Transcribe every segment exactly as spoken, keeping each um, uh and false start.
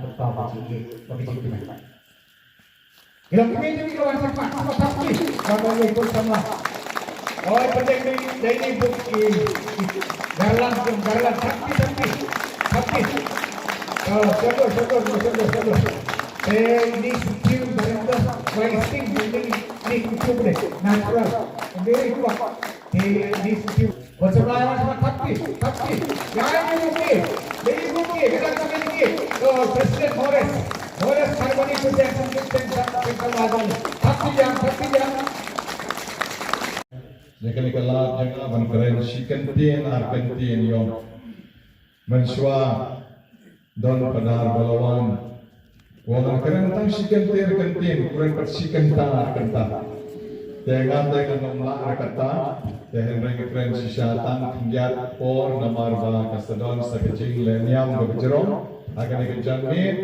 pynpaw ka jingïeit bad ka jingkmen. Ki long kmie jong ngi ki wan shakhmat, shakhmat thap kti. Ba ka ngi pun samla. Oi, pynjeng dei, dei ni buk i, i garland, jong garland, thap kti, thap kti. Thap kti. Oh, shadur, shadur, shadur, shadur. Te ni sing tune, bareng da, wai sing, ni, ni sing tune dei, natural. Very good. Te ni sing tune. Bad sa Blai wan shakhmat thap kti, thap kti. Ïa, ïa, ïa, ïa, ïa, ïa, ïa, ïa, ïa, ïa, President Morris. Morris Carboni President, President, President, President, President. Thap kti ïa, thap kti ïa. Ïa kane ka lad jong nga ban kren shi kyntien ar kyntien ïong. Mynshuwa don Phadar ba la wan. Wan kren tang shi kyntien kyntien, kren pat shi kynta ar kynta. Te nga te ngan ym lah ar kata, te hynrei nga kren shisha tang khyndiat por namar ba ka sa don sa ka jingleh niam kaba jrong ha kane ka janmiet.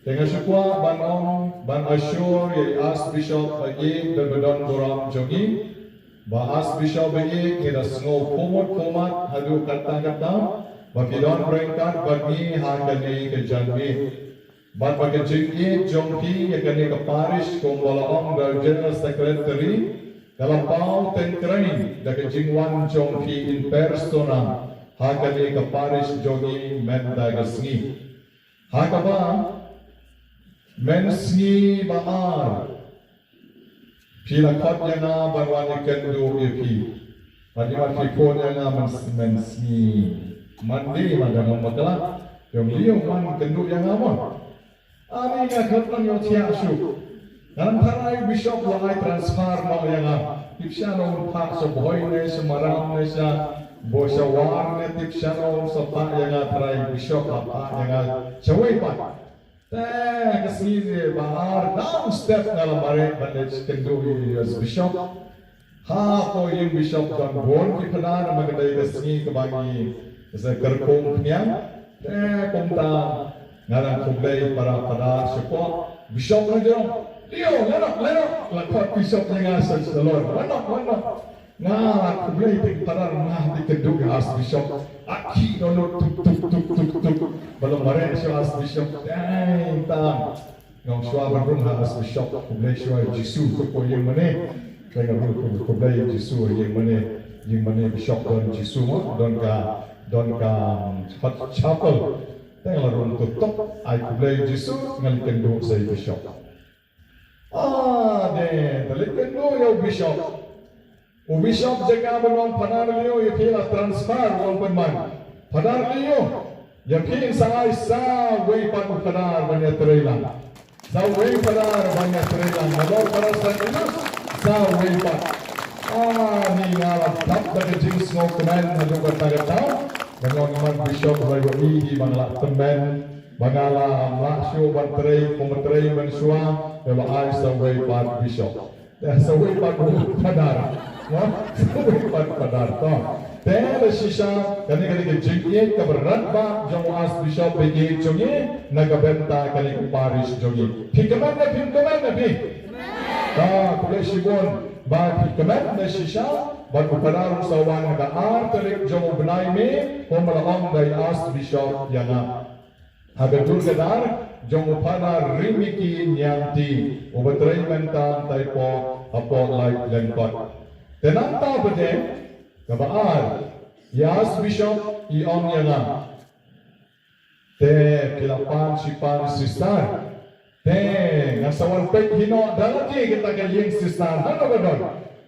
Te nga shu kwah ban ong, ban assure ïa i Archbishop ba ïeit bad ba don burom jong ngi. Ba Archbishop ba ïeit, ngi da sngew khmut khmat haduh katta katta ba phi don ryngkat bad ngi ha kane ka janmiet. Bad ba ka jingïeit jong phi ïa kane ka parish, kumba la ong da u General Secretary, ka la paw teng kren da ka jingwan jong phi in persona ha kane ka parish jong ngi mynta ka sngi. Ha kaba mynsngi ba ar phi la khot ïa nga ban wan ïakynduh ïa phi. Bad ïa phi phone ïa nga myn, mynsngi Monday, man da ngam bakla. Ïa lei ïa man kynduh ïa nga mo. Ani nga khot nang ïa thiah shuh. Ngan tharai bishop la ai transfer noh ïa nga. Tip sha no un phah sha Bhoi ne sha Maram ne sha Bo sha War ne tip sha no un sa phah ïa nga, tharai bishop la phah ïa nga shawei pat. Te ka sngi ba ar downstep nga la mareh ban leit kynduh ïa u bishop. Hapoh ïing bishop don bun ki phadar, namar ka dei ka sngi kaba ngi sa kyrkhu khñiang. Te kumta nga dang khublei para phadar shapoh. Bishop la jrong. Leo, leo, leo. La khot bishop ïa nga sa salon. Wan noh, wan noh. Nga la khublei te ki phadar, nga te kynduh ïa u Archbishop. Aki download tuk tuk tuk tuk tuk. Ba la mareh sha u Archbishop. Dang tang. Nga ong shuwa ban rung ha Archbishop, khublei shuwa ïa u Jisu, to ko ïing mane. Te nga rung khublei ïa u Jisu ïing mane. Ïing mane bishop don Jisu mo, don ka, don ka, um, hot chapel. Te nga la rung to tok, ai khublei ïa u Jisu, nga la kynduh sa ïa u bishop. Ah, de, da leit kynduh ïa u bishop. U bishop jaka ban ong Phadar Leo ïa phi la transfer, u ong pynban. Phadar Leo, ïa phi sa ai sa wei pat u phadar ban ïatrei lang. Sa wei phadar ban ïatrei lang. Nalor phadar sa kynduh, sa wei pat. Ah, ni nga la dap da ka jingsngewkmen haduh katta katta. Ban ong man bishop la ïohi hi ba nga la tymmen. Ba nga la mlah shuh ban trei, kum trei mynshuwa, ïa la ai sa wei pat bishop. Te sa wei pat u phadar. Mo? Sa wei pat phadar. To. Te da shisha, kane kane ka jingïeit kaba radbah jong u Archbishop ba ïeit jong ngi, na ka bynta kane ka parish jong ngi. Phi kmen ne phim kmen ne phi? Ta, khublei shibun. Ba phi kmen da shisha, Bad u Phadar u sa wan ha ka ar tarik jong u bnai May, kumba la ong da i Archbishop ïa nga. Ha ka dur ka dar jong u Phadar Rimiki Niangti, uba trei mynta tai pok hapoh Laitlangkot. Te nangta pat de, kaba ar, i Archbishop i ong ïa nga. Te phi la pan shi pan sister. Te nga sa wan peit hi noh da lade kata ka ïing sister. Hano ba don.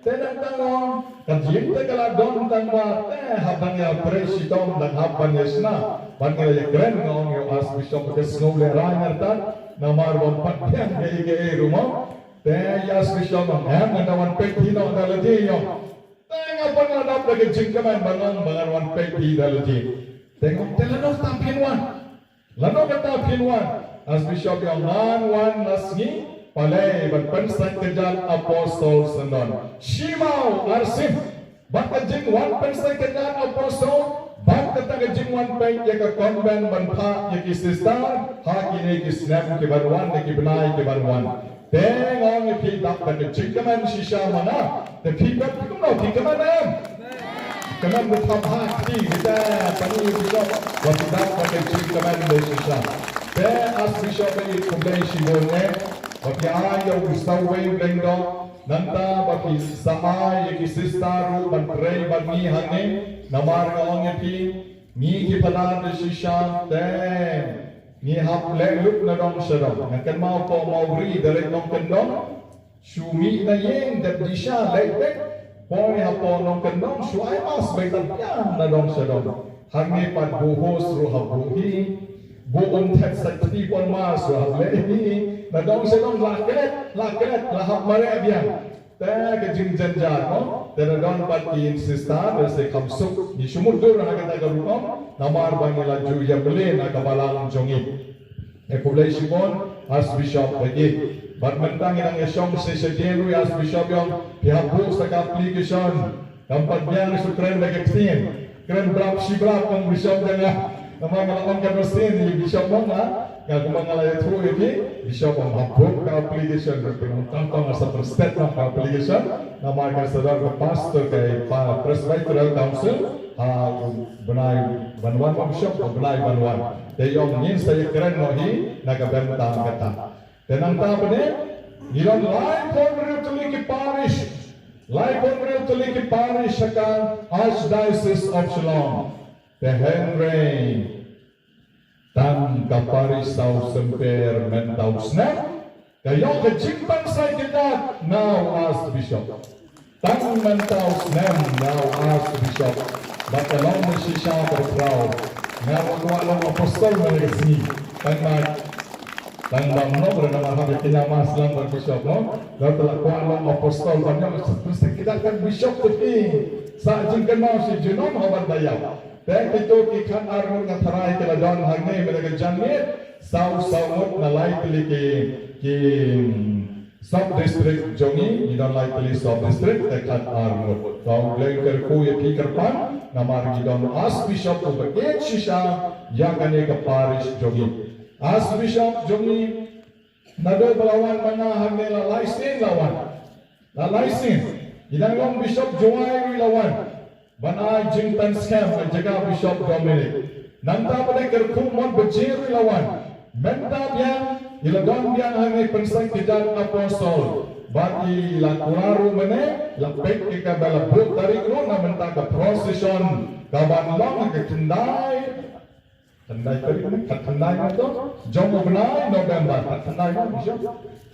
Te nangta nga ong ka ïing te ka la don tang ba. Te hap ban ïa pyrshah shitom, dang hap ban ïa shna. Ban ïa kren, nga ong ïa u Archbishop ka sngew lehrain artat. Namar bym pat biang kaei kaei ruh mo. Te i Archbishop nga ong, em, nga dang wan peit hi noh da lade ïa. Te nga pan nga dap da ka jingkmen ba nga ong ba ngan wan peit hi da lade. Te nga ong, te lano kata phin wan. Lano kata phin wan. Archbishop i ong, ngan wan la sngi, balei, ban pynsait kjat apostol syndon. Shi maw ar sien. Bad ka jingwan pynsait kjat apostol, bad kata ka jingwan peit ïa ka convent ban phah ïa ki sister ha kine ki snem ki ban wan, ïa ki bnai ki ban wan. Te nga ong ïa phi, dap da ka jingkmen shisha ma nga. Te phi, phi kumno, phi kmen em? Kmen ba thap ha kti kita, pynban ïa u bishop ba phi dap da ka jingkmen ba shisha. Te Archbishop, ïa khublei shibun eh ba phi ai ïa u sawei u lyngdoh. Nangta ba phi sa ai ïa ki sister ruh ban trei bad ngi hangne. Namar nga ong ïa phi, ngi ki Phadar da shisha te ngi hap leh lut na dong sha dong. Nga kynmaw hapoh Mawri da leit nongkyndong, shu mih na ïing dep di sha leit beit. Poi hapoh nongkyndong shu ai mass beit, tang biang na dong sha dong. Hangne pat buh hos ruh hap buh hi. Buh um thet sa kti por mass ruh hap leh hi. Na dong sha dong la klet, la klet, la hap mareh biang. Te ka jingjynjar mo, te da don pat ki ïing sister, da sa kham suk. Ngi shu mutdur ha kata ka rukom, namar ba ngi la ju ïa plie na ka balang jong ngi. Te khublei shibun Archbishop ba ïeit. Bad mynta ngi dang ïa shong shisha, ruh i Archbishop i ong, phi hap buh sa ka application. Kam pat biang shu kren da ka ktien. Kren bad shi bad ong bishop jong nga. Namar nga la ong ka dosen ïa bishop mo nga. Nga kumba nga la ïathuh ïa phi, bishop ong hap buh ka application, ruh phi ong tang tang sa pynstep ka application. Namar ka sa don ka pastor ka i pa Presbyterian Council ha u bnai ban wan, bishop u bnai ban wan. Te i ong ngin sa ïakren noh hi na ka bynta kata. Te nangta pat de ngi don laiphew hynriew tylli ki parish. Laiphew hynriew tylli ki parish ha ka Archdiocese of Shillong. Te hynrei tang ka parish South Sempere mynta u snem ka ïoh ka jingpynsait kjat na u Archbishop. Tang mynta u snem na u Archbishop. Bad ka long shisha ka proud. Nga ruh kwah long apostol na ka sngi. Tang ba, tang ba mynno ruh namar hap ïa kñia mass lang bad bishop mo. Nga ruh la kwah long apostol ban ïoh ka jingpynsait kjat ka bishop te phi. Sa jingkynmaw shi junom ha ban da ïap. Te kito ki khat ar ngut nga tharai ki la don hangne mynta ka janmiet, saw saw ngut na lai tylli ki, ki, mm, sub district jong ngi, ngi don lai tylli sub district, te khat ar ngut. Ka U Blei kyrkhu ïa phi kyrpang, namar ngi don Archbishop uba ïeit shisha ïa kane ka parish jong ngi. Archbishop jong ngi, naduh ba la wan ma nga hangne la lai sien la wan. La lai sien. I dang long Bishop Jowai ruh i la wan ban ai jingpynskhem ha jaka Bishop Dominic. Nangta pat de kyrkhu Mon Baje ruh i la wan. Mynta biang i la don biang hangne pynsait kjat apostol. Bad i la kular ruh mynne, i la peit ïa kaba la buh tarik ruh na mynta ka procession kaban long ha ka khyndai Khyndai tarik ne? Khatkhyndai ma to? Jong u bnai November. Khatkhyndai ma, Bishop?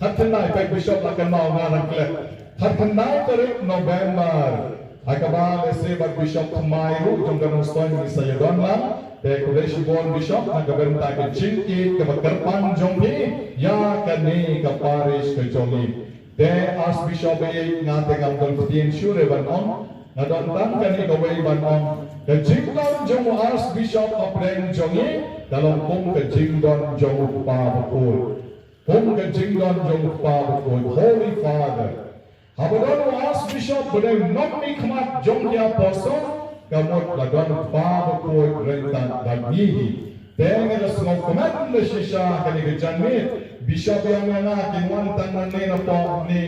Khatkhyndai, peit Bishop la kynmaw, nga dang klet. Khatkhyndai tarik November. Ha kaba lehse bad Bishop thymmai ruh jong ka Nongstoiñ ngi sa ïadon lang. Te khublei shibun Bishop na ka bynta ka jingïeit kaba kyrpang jong phi ïa kane ka parish ka jong ngi. Te Archbishop, eh, nga te ngam don ktien shuh re ban ong, nga don tang kane kawei ban ong. Ka jingdon jong u Archbishop hapdeng jong ngi ka long kum ka jingdon jong u Kpa bakhuid. Kum ka jingdon jong u Kpa bakhuid, Holy Father. Haba don u Archbishop ba dei u nongmihkhmat jong ki apostol, ka mut la don u Kpa bakhuid ryngkat bad ngi hi. Te ngi la sngewkmen da shisha kane ka janmiet, Bishop ïa nga, nga kin wan tang nangne na pdeng ne.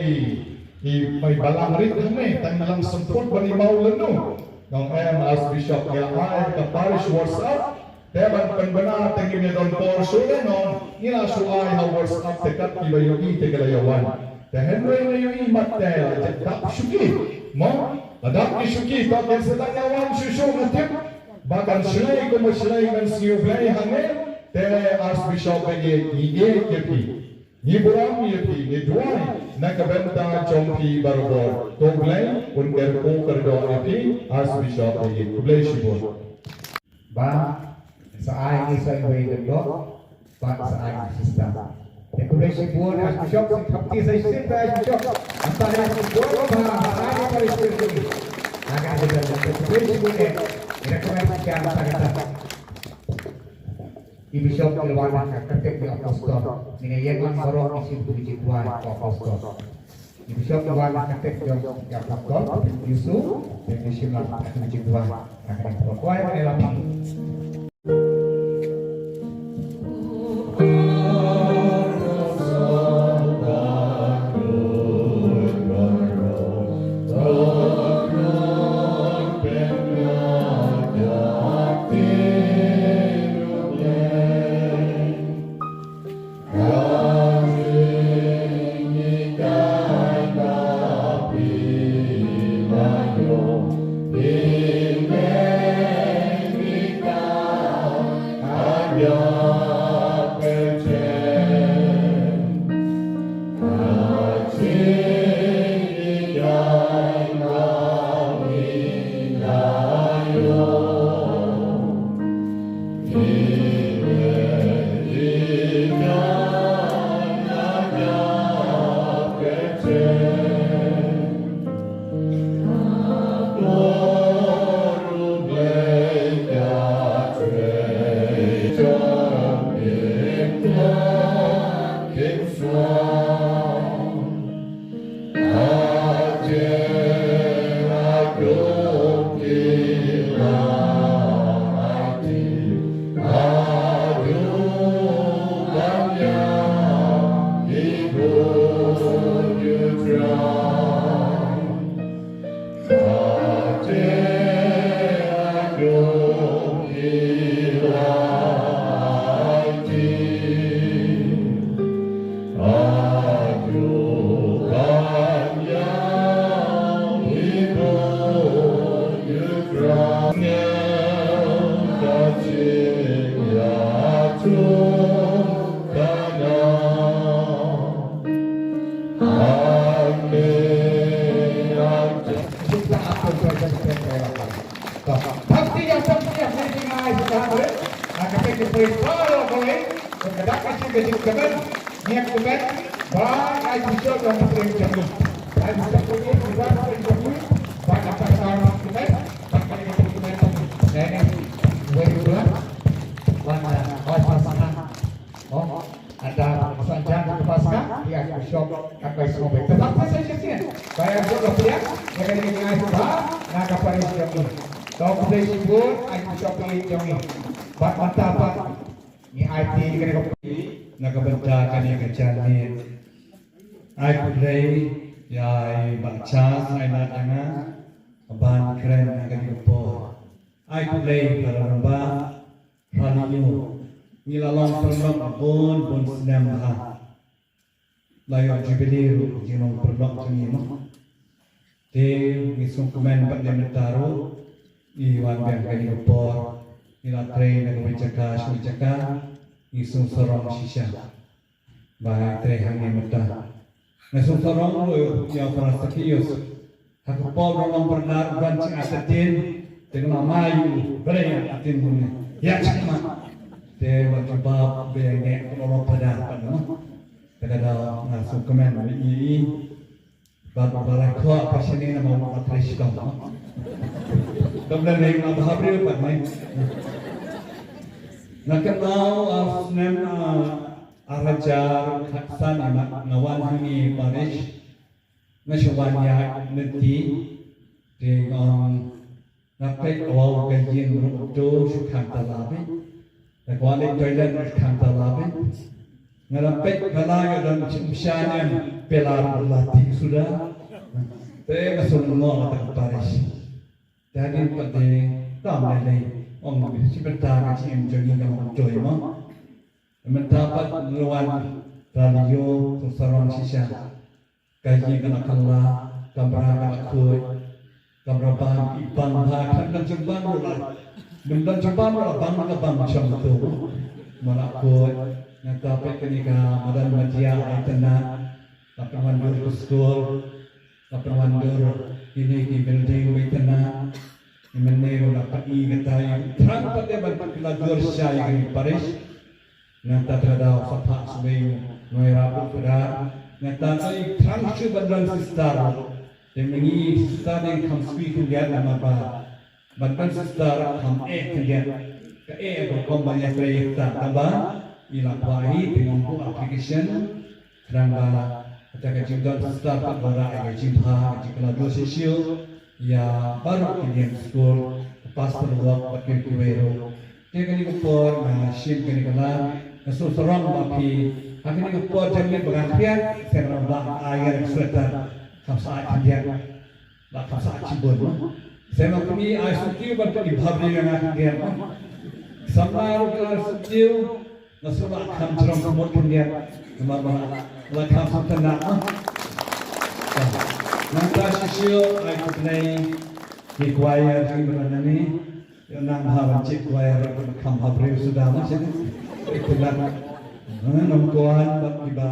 Ki mai balang rit hangne tang ngi la sngewthuh ban ïa maw lano. Nong em Archbishop ngi la ai ka parish WhatsApp. Te ban pynbna te ngin ïa don por shuh te nong ngi la shu ai ha WhatsApp te kat kiba ïohi te ki la ïa wan. Te hynrei ngi ïohi mat te la dap shuki. Mo la dap ki shuki to kin sa tang ïa wan shuh shuh nga tip. Ba kan shlei kumba shlei kan sngewblei hangne te Archbishop ba ïeit ngi ïeit ïa phi. Ngi burom ïa phi, ngi duwai na ka bynta jong phi barabor. Ko Blei un kyrkhu kyrdoh ïa phi, Archbishop ïa phi. Ko Blei shibun. Ba sa ai ngi sa iwei lem doh ba sa ai ngi sista. Te ko Blei shibun Archbishop, sa thapti sa shisien ba Archbishop. Anta ne shibun ba sa ai ngi parish ïa phi. Aka ka jendal ko Blei shibun eh. Ira ka ba sa kya anta kata. I Bishop i la wan ha ka kyrteng ki apostol. Ngin ïa wan baroh ngi shim tu ki jingduwai ki apostol. I Bishop i la wan ha ka kyrteng jong ki apostol, Jisu, te ngi shim lang tu ki jingduwai. Ha ka kyrteng ki apostol, duwai ïa la phi. Anda, oh, sa jan ka Paskha, ïa ka shop, ka kai sngewbha. Ka Paskha sa shisien. Ba ïa shop ka pia, ïa ka dei ngi ai sngewbha na ka parish jong ngi. To khublei shibun, ai ka shop ka jong ngi. Bad mynta pat ngi aiti ïa ka na ka bynta kane ka janmiet. Ai khublei ïa i Bah Charles, ai lad ïa nga ban kren ha kane ka por. Ai khublei para rangbah, para ngi, ngi la long paralok bun bun snem bha. La ïoh jubilee ruh jinglong paralok jong ngi mo. Te ngi sngewkmen bad ïa mynta ruh ngi wan biang ha kane ka por, ngi la trei na kawei jaka sha kawei jaka, ngi sngewsarong shisha. Ba ngi trei hangne mynta. Nga sngewsarong ruh ïa u Pastor Kios. Ha ka por ba long bernard ban jingïaid ïa ka dien, te nga mad ïa u, balei ïa ka dien u ne. Ïa chak ma. Te ba jubab ba ïa ngeit ka lolo pada ka no. Te ka da nga sngewkmen ba ïa i. Ba ba la ko apa sini nama u patris ka. Dom dan ring na ba habri pat ne. Nga kynmaw ar snem, ah, ar hajar khatsan, nga wan hangne parish. Nga shu wan ïaid lynti, te nga ong, nga peit wow ka ïing ruh to shu khang tala beit. Nga kwah leit toilet khang tala beit. Nga la peit ba la ïoh don shim sha ne em, pelar la tik suda. Te ka sum ngo ka ta ka parish. Te hadien pat de tam lei lei. Ong shi bynta ka jingim jong ngi ka long toi mo. Mynta pat ngi wan ra lio sa sarong shisha. Ka ïing ka la kylla, kamra ka la khuid, kamra bang, i bang bha, khlem don jingbang ruh la. Mynta don jingbang ruh la bang ka bang shong tu. Ma la khuid, nangta peit kane ka madan Madia, ai tena, la pynwandur ka skul, la pynwandur kine ki building, ai tena. Mynne ruh la pyni kata ïa u thrang pat de ban pynkylla dur sha ïa kane ka parish. Nangta ka daw sa phah shuwa u Noera Buh Phadar. Nangta ka i thrang shuh ban don sister. Te mynne sister dei kham sui khyndiat namar ba ban don sister kham eh khyndiat. Ka eh ka rukom ban ïatrei ïa kata, tangba i la phah hi te ngam buh application. Khnang ba kata ka jingdon sister pat ba rah ïa ka jingbha, ka jingkylla dur shisha ïa baroh ki liang skul, ka pastoral work bad kiwei kiwei ruh. Te kane ka por nga shim kane ka lad, nga sngewsarong ba phi ha kane ka por janmiet ba nga khriat, sngewsarong ba ai ïa ka sweater, kham sah khyndiat. Ba ka sah shibun. Seh ma kmie ai suki ban pynbha briew ïa nga khyndiat. Samla ruh ka ai suki, nga sngewbha kham jrong ka mut khyndiat. Namar ba la kham sngewtynnat. Nangta shisha ai khublei ïa ki choir jong ngi ba na ngi. Ïa nang bha ban check choir ruh ban kham bha briew suda ma shisha. Ai khublei. Nang kuan bad kiba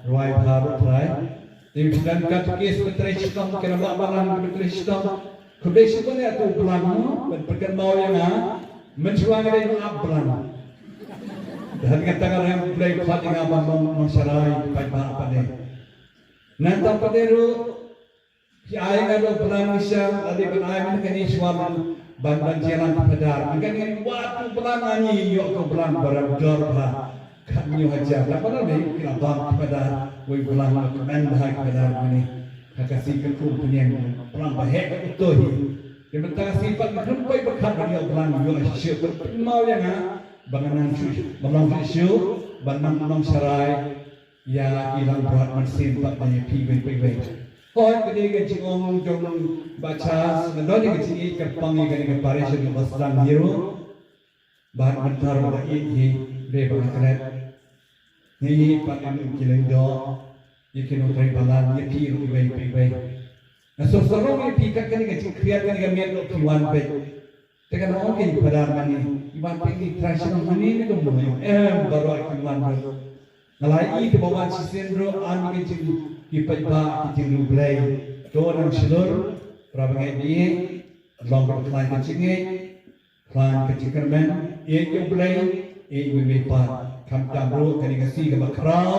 rwai bha ruh trai. Te phi don katekis ba trei shitom, ki rangbah balang ba trei shitom. Khublei shibun ïa uto u blang mo ban pynkynmaw ïa nga. Mynshuwa nga dei nongap blang. Te hadien kata ka rem Blei khot ïa nga ban long nongsharai paidbah pat de. Nangta pat de ruh phi ai nga ruh blang shisha, lada ban ai mynta kane shuwa ban, ban, ban jia lang ki phadar. Mynta kane wat u blang, ngi ïoh ka blang ba rem dor bha. Khathynñiew hajar. Naba la dei ki la bam ki phadar, wei blang ba kmen bha ki phadar mynne. Ha ka sngi ka khum pynïeng blang ba heh ka uto hi. Te mynta ka sngi pat ngi khlem poi pyrkhat ban ïoh blang, ïoh shisha, ban pynmaw ïa nga ba ngan nang shu, ban long shisha, ban nang nongsharai ïa ki langbrot mynsiem pat ban ïa phi wei pa wei. Hooid, ka dei ka jingong jong Bah Charles, nga don ïa ka jingïeit kyrpang ïa kane ka parish jong Bah Sdang hi ruh. Bad mynta ruh la ïeit hi, dei ba nga klet. Ngi ïeit pat ïa ki lyngdoh, ïa ki nongtrei balang, ïa phi ruh iwei pa iwei. Nga sngewsarong ïa phi kat kane ka jingkhriat, kane ka miet ruh phi wan beit. Te kan ong ki phadar mynne, i wan beit ki trai shnong mynne ne ka mut em baroh ki wan ruh. Nga la ïohi te ba wan shisien ruh, yn ki jing, ki paidbah ki jingriewblei. To nang shlur, para bangeit, ïeit, long ka khlaiñ ka jingngeit. Khlaiñ ka jingkyrmen, ïeit ïa U Blei, ïeit iwei iwei pat. Khamtam ruh kane ka sngi kaba khraw.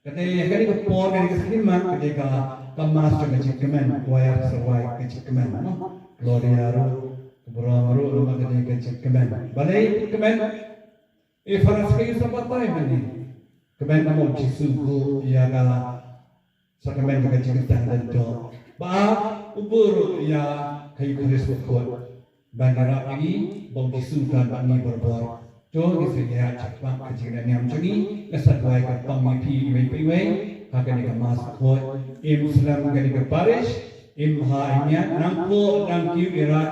Kane, kane ka por, kane ka sngi mat, kane ka, ka mass jong ka jingkmen, choir sa rwai ka jingkmen, no? Gloria ruh, ka burom ruh, namar kane ka jingkmen. Balei kmen? E Francis ka ïa sa batai mynne. Kmen namar U Jisu buh ïa ka Sakramen jong ka jingkyntang lyngdoh. Ba u buh ruh ïa ka Eukharist bakhuid. Ban ïarap ïa ngi ba U Jisu u don bad ngi barabor. To ngin sa ïaid shaphang ka jingïaid niam jong ngi, ngi sa duwai kyrpang ïa phi iwei pa iwei ha kane ka mass bakhuid. Im slem kane ka parish, im bha im miat, nang kpuh nang kiew Ïarat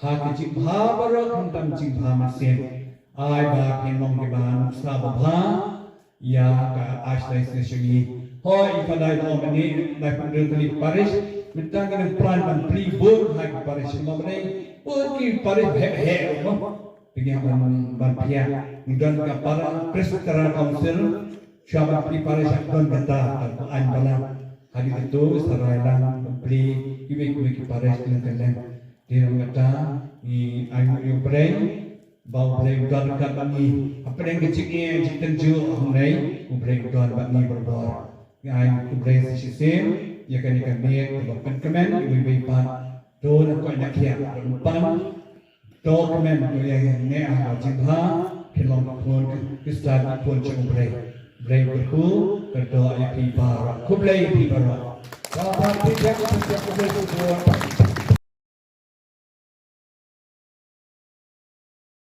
ha ka jingbha baroh khamtam jingbha mynsiem. Ai ba phin long kiba nuksa babha ïa ka Archdiocese jong ngi. Hooid, i Phadar i ong mynne, lai phew tylli ki parish, mynta ngi dang plan ban plie bun ha ki parish, ma mynne bun ki parish heh heh ruh mo. Te ngi hap ban, ban pdiang. Ngi don ka Para Presbyterian Council, shuwa ban plie parish hap don kata, ka aiñ balang. Hadien kata sa rai lang ban plie kiwei kiwei ki parish kylleng kylleng. Te nangta ngi ainguh ïa U Blei, ba U Blei u don ryngkat bad ngi. Hapdeng ka jingeh jingtynjuh hangne, U Blei u don bad ngi barabor. Ngi ai khublei sa shisien ïa kane ka miet kaba pynkmen ïa iwei iwei pat. To nang koit nang khiah, to nang pan, to kmen, to ïa neh ha ka jingbha, phin long ki khun Khristan, ki khun jong U Blei. U Blei u kyrkhu kyrdoh ïa phi baroh. Khublei ïa phi baroh. Ba phi ïa ka khublei ïa phi baroh.